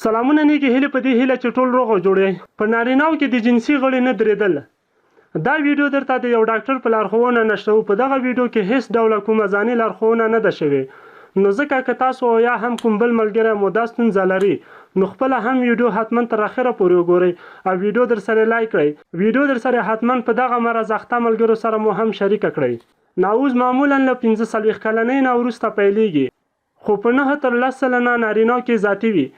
سلامونه نیکې هیلې په دې هیله چې ټول روغ او جوړ یئ. په نارینهو کې د جنسي غړي نه دریدل دا ویډیو درته د یو ډاکټر په لارښوونه نشروو په دغه ویډیو کې هیڅ ډوله کومه ځاني لارښوونه نه ده شوې نو ځکه که تاسو او یا هم کوم بل ملګری مو دا ستونزه لري نو خپله هم ویډیو حتما تر اخره پورې وګورئ او ویډیو درسره لایک کړئ ویډیو درسره حتما په دغه مرض اخته ملګرو سره مو هم شریکه کړئ. ناوز معمولا له 45 کلنۍ نه وروسته پیلیږي. خو په 9 تر 10% نارینه کې ذاتي وي.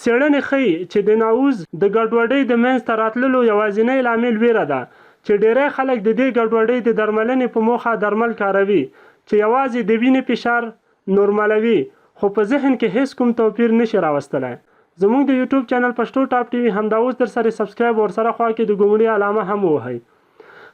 څېړنې ښيي چې د نعوظ د ګډوډۍ د منځ ته راتللو یوازینی لامل ویره ده چې ډېری خلک د دې ګډوډۍ د درملنې په موخه درمل کاروي چې یوازې د وینې فشار نورمالوي خو په ذهن کې هېڅ کوم توپیر نه شي راوستلی. زموږ د یوټیوب چینل پښتو ټاپ ټي وي همدا اوس درسره سبسکرایب او ورسره خوا کې د ګومړي علامه هم ووهئ.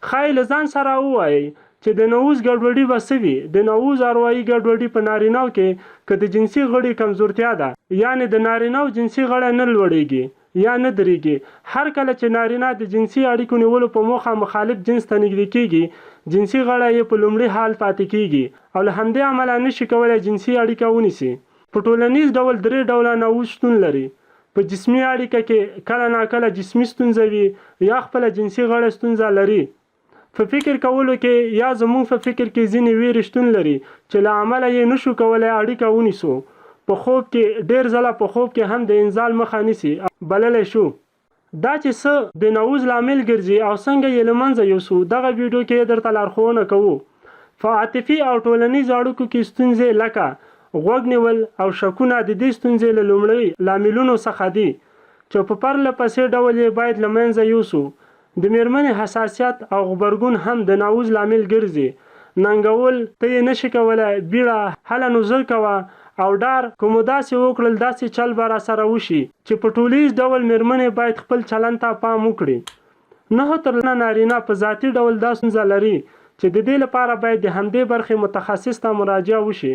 ښايي له ځان سره ووایئ چې د نعوظ ګډوډي به څه وي؟ د نعوظ اروايي ګډوډي په نارینهو کې که د جنسي غړي کمزورتیا ده، یعنې د نارینهو جنسي غړی نه لوړېږي یا نه درېږي، هر کله چې نارینه د جنسي اړیکو نیولو په موخه مخالف جنس ته نږدې کېږي، جنسي غړی یې په لومړي حال پاتې کېږي او له همدې امله نه شي کولای جنسي اړیکه ونیسي. په ټولنیز ډول درې ډوله نعوظ شتون لري، په جسمي اړیکه کې کله ناکله جسمي ستونزه وي یا خپله جنسي غړی ستونزه لري. په فکر کولو کې یا زموږ په فکر کې ځینې ویرې شتون لري چې له امله یې نشو کولای اړیکه ونیسو. په خوب کې، ډېر ځله په خوب کې هم د انزال مخه نیسي او بللی شو. دا چې څه د نعوظ لامل ګرځي او څنګه یې له منځه یوسو دغه ویډیو کې یې درته لارښوونه کوو. په عاطفي او ټولنیزو اړیکو کې ستونزې لکه غوږ نیول او شکونه د دې ستونزې له لومړي لاملونو څخه دي چې په پرله پسې ډول یې باید له منځه یوسو. د مېرمنې حساسیت او غبرګون هم د نعوظ لامل ګرځي. ننګول، ته یې نه شې کولای، بیړه، هله نو زر کوه او ډار، که مو داسې وکړل داسې چل به راسره وشي. چې په ټولیز ډول مېرمنې باید خپل چلند ته پام وکړي. نهه تر لنه نارینه په ذاتي ډول دا ستونزه لري چې د دې لپاره باید د همدې برخې متخصص ته مراجعه وشي.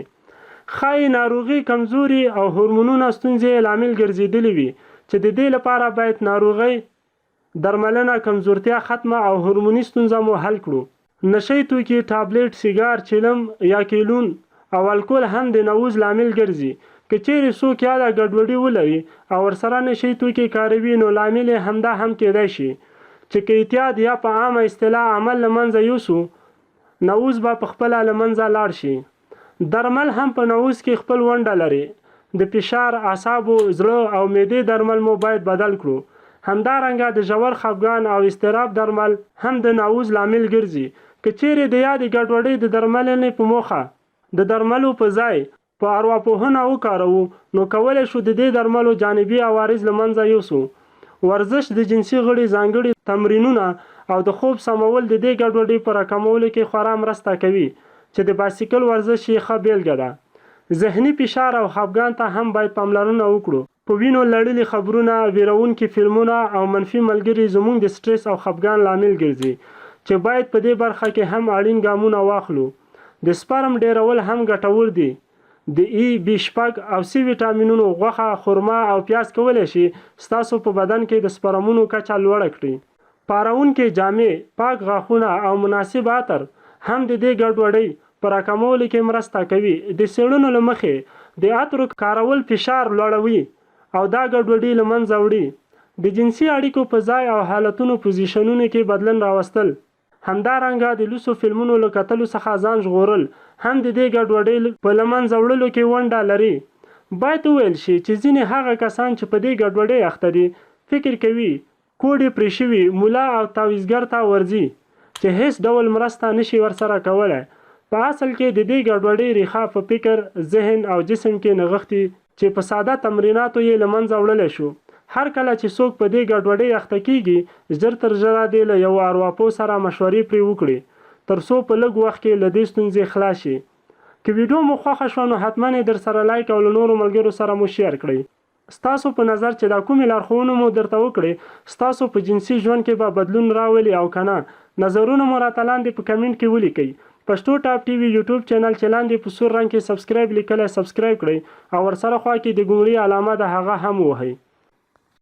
ښايي ناروغي، کمزوري او هورمونونه ستونزې یې لامل ګرځېدلي وي چې د دې لپاره باید ناروغۍ درملنه، کمزورتیا ختمه او هورموني ستونزه مو حل کړو. نشه يي توکي، ټابلیټ، سیګار، چیلم یا کیلون او الکول هم د نعوظ لامل ګرځي. که چیرې څوک یاده ګډوډي ولري او ورسره نشه يي توکي کاروي نو لامل یې همدا هم کیدای شي چې که اعتیاد یا په عامه اصطلاح عمل له منځه یوسو نعوظ به په خپله له منځه لاړ شي. درمل هم په نعوظ کې خپل ونډه لري. د فشار، اعصابو، زړه او معدې درمل مو باید بدل کړو. همدارنګه د ژور خفګان او اضطراب درمل هم د نعوظ لامل ګرځي. که چیرې د یادې ګډوډۍ د درملنې په موخه د درملو په ځای په ارواپوهنه وکاروو نو کولی شو د دې درملو جانبي عوارض له منځه یوسو. ورزش، د جنسي غړي ځانګړي تمرینونه او د خوب سمول د دې ګډوډۍ په راکمولو کې خورا مرسته کوي چې د باسیکل ورزش یې ښه بېلګه ده. ذهني فشار او خپګان ته هم باید پاملرنه وکړو. په وینو لړلي خبرونه، ویرونکي فلمونه او منفي ملګري زموږ د سټرس او خپګان لامل ګرځي چې باید په دې برخه کې هم اړین ګامونه واخلو. د سپرم ډېرول هم ګټور دي. د ای، بي شپږ او سي ویټامینونو، غوښه، خرما او پیاز کولی شي ستاسو په بدن کې د سپرمونو کچه لوړه کړي. پارونکې جامې، پاک غاښونه او مناسب عطر هم د دې ګډوډۍ په راکمولو کې مرسته کوي. د څېړنو له مخې، د عطرو کارول فشار لوړوي او دا ګډوډي له منځه وړي. د جنسي اړیکو په ځای او حالتونو پوزیشنونو کې بدلون راوستل. همدارنګه د لوڅو فلمونو له کتلو څخه ځان ژغورل هم د دې ګډوډۍ په له منځه وړلو کې ونډه لري. باید وویل شي چې ځینې هغه کسان چې په دې ګډوډۍ اخته دي، فکر کوي کوډې پرې شوي، ملا او تعویذګر ته ورځي چې هېڅ ډول مرسته نه شي ورسره کولی. په اصل کې د دې ګډوډۍ ریښه په فکر، ذهن او جسم کې نغښتي چې په ساده تمریناتو یې له منځه وړلی شو. هر کله چې څوک په دې ګډوډۍ اخته کېږي، ژر تر ژره دې له یوه ارواپوه سره مشورې پرې وکړي، تر څو په لږ وخت کې له دې ستونزې خلاص شي. که ویډیو مو خوښه شوه نو حتما یې درسره لایک او له نورو ملګرو سره مو شیر کړئ. ستاسو په نظر چې دا کومې لارښوونو مو درته وکړې ستاسو په جنسي ژوند کې به بدلون راولي او که نه؟ نظرونه مو راته لاندې په کمنټ کې ولیکئ. پښتو ټاپ ټي وي یوټیوب چینل چې لاندې په سور رنګ کې سبسکرایب لیکلی سبسکرایب کړئ او ورسره خوا کې د ګونګړي علامه ده هغه هم ووهئ.